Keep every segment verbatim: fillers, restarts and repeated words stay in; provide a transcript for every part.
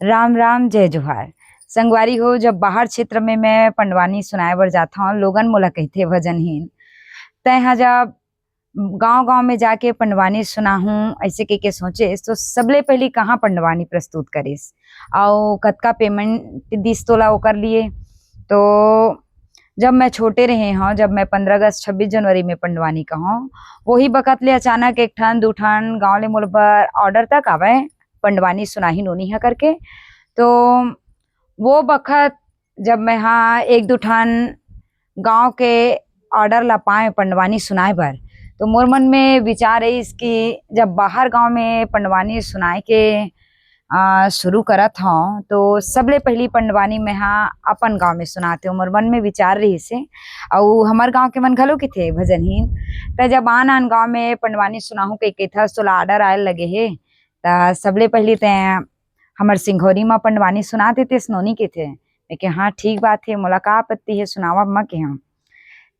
राम राम, जय जोहार। संगवारी हो, जब बाहर क्षेत्र में मैं पंडवानी सुनाए बर जाथव, लोगन मोला कहिथे, "भजनहीन, तैं ह जब गांव-गांव में जाके पंडवानी सुनाहूं," ऐसे कह के सोचे, तो सबले पहली कहाँ पंडवानी प्रस्तुत करिस, अउ कतका payment दिस तोला ओकर लिए? तो जब मैं छोटे रहे हव, जब मैं पंद्रह अगस्त, छब्बीस जनवरी में पंडवानी कहव, वही बखत ले अचानक एक ठन, दू ठन गांव ले मोर बर order तक आवय, पंडवानी सुनाही नोनी ह करके। तो वो बखत जब मैं हा एक दू ठन गांव के order ला पाए पंडवानी सुनाए बर, तो मोर मन में विचार रहिस कि जब बाहर गांव में पंडवानी सुनाए के, आ, शुरू करत हव, तो सबले पहली पंडवानी मैं हा अपन गांव में सुनात हव। मोर मन में विचार रहिस हे, अउ हमर गांव के मन घलो किथे भजनहीन, त जब आन आन गांव में पंडवानी सुनाहूं कहि कहिथस, तोला order आए लगे हे, त सबले पहली तैं हमर सिंघोरी म पंडवानी सुना देतेस नोनी, किथे। मैं के, "हाँ, ठीक बात हे, मोला का आपत्ति हे, सुनावा म," के हम।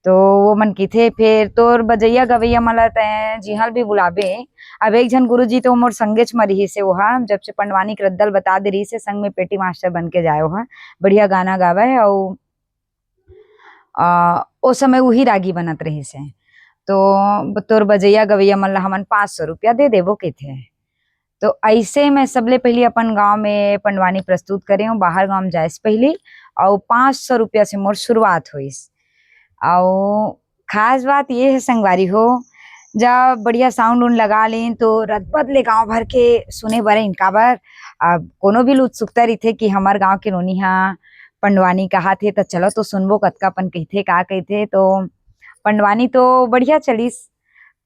तो वो मन किथे, "फेर तोर बजैया गवैया मन ल तैं जिहां ल भी बुलाबे।" अब एक झन गुरुजी तो मोर संगेच म रिहिस हे, ओहा जब से पंडवानी के रद्दा ल बता दे रिहिस हे, संग में पेटी मास्टर बन के जाए, ओहा बढ़िया गाना गावय, अउ अ, ओ समय उही रागी बनत रहिस हे। तो तोर बजैया गवैया मन ल हमन पाँच सौ रुपया दे देबो कहिथे। तो ऐसे मैं सबले पहली अपन गांव में पंडवानी प्रस्तुत करे हूँ, बाहर गांव में जाए से पहली, अउ पाँच सौ रुपया से मोर शुरुआत होइस। अउ खास बात ये है संगवारी हो, जब बढ़िया sound उंड लगा लेन तो रतबत ले गांव भर के सुने बर आइन। काबर, अब कोनो भी ल उत्सुकता रहिथे कि हमर गांव के नोनी हा पंडवानी कहाथे, त चलो तो सुनबो, कतका अपन कहिथे, का कहिथे। तो पंडवानी तो बढ़िया चलिस,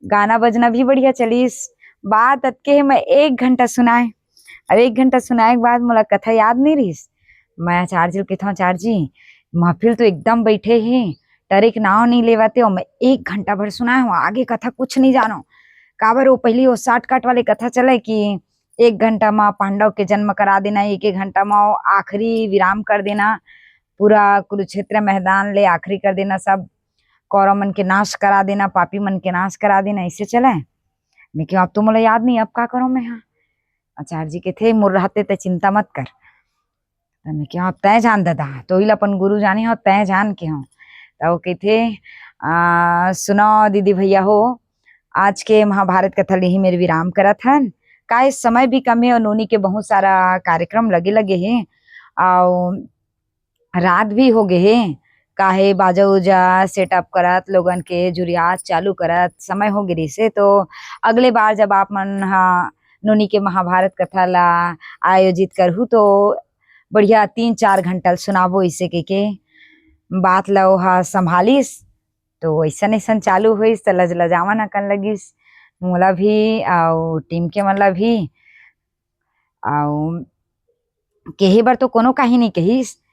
गाना बजना भी बढ़िया चलिस। बात अतके हे, मैं एक घंटा सुनाए। अब एक घंटा सुनाए के बाद मोला कथा याद नहीं रहिस। मैं आचार्य जी ल कहिथंव, "आचार्य जी, महफिल तो एकदम बैठे हे, टरे के नाव नहीं लेवाते हो।" मैं एक घंटा भर सुनाए हूँ, आगे कथा कुछ नहीं जानो। काबर वो पहली वो shortcut वाले कथा चले कि एक घंटा म पांडव के जन्म करा देना, एक एक घंटा म आखिरी विराम कर देना, पूरा कुरुक्षेत्र मैदान ले आखिरी कर देना, सब कौरव मन के नाश करा देना, पापी मन के नाश करा देना, ऐसे चले। मैं कहेंव, "अब तो मोला याद नहीं, अब का करों मैं हा?" आचार्य जी कहिथे, "मोर रहते तैं चिंता मत कर।" त मैं कहेंव, "अब तैं जान ददा, तोही ल अपन गुरु जाने हव, तैं जान," कहेंव। त वो कहिथे, "आ, सुनो दीदी भैया हो, आज के महाभारत कथा ल इही मेर विराम करत हन, काहे समय भी कम हे अउ नोनी के बहुत सारा कार्यक्रम लगे लगे हे, अउ रात भी हो गे हे, काहे बाजा उजा setup करत, लोगन के जुरियात चालू करत समय हो गे रिहिसे। तो अगले बार जब आप मन हा नोनी के महाभारत कथा ला आयोजित करहू, तो बढ़िया तीन चार घंटा ल सुनाबो," इसे कहिके बात ला ओहा संभालिस। तो अइसन अइसन चालू होइस, त लजलजावन अकन लगिस मोला भी, अउ team के मन ला भी। अउ केहे बर तो कोनो काही नहीं कहिस,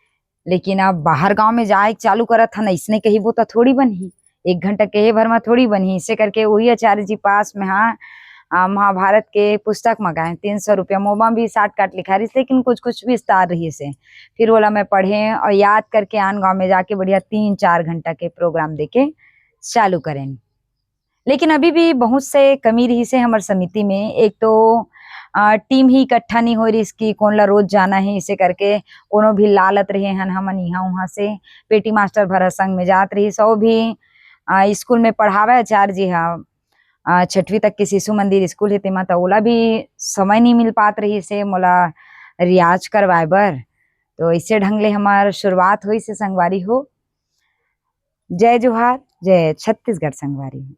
लेकिन अब बाहर गांव में जाए के चालू करत हन, अइसने कहिबो त थोड़ी बनही, एक घंटा केहे भर म थोड़ी बनही। इसे करके वही आचार्य जी पास में हा, आ, महाभारत के पुस्तक मंगाए, तीन सौ रुपया, मोमा भी shortcut लिखा रहिस, लेकिन कुछ कुछ विस्तार रहिस हे। फिर ओला मैं पढ़े अउ याद करके आन गांव में जाके बढ़िया तीन चार घंटा के program देके चालू करेन। लेकिन अभी भी बहुत से कमी रहिस हे हमर समिति में। एक तो, अ, team ही इकट्ठा नहीं हो रहिस कि कोन ला रोज जाना हे, इसे करके कोनो भी लालत रहे हन हमन इहाँ उहाँ से। पेटी मास्टर भर संग में जात रहिस, अउ भी, अ, स्कूल में पढ़ावे आचार्य जी ह, अ, छठवीं तक के शिशु मंदिर स्कूल हे, तेमा त ओला भी समय नहीं मिल पात रहिस हे मोला रियाज करवाए बर। तो इसे ढंग ले हमार शुरुआत होइस हे संगवारी हो। जय जोहार, जय छत्तीसगढ़ संगवारी हो।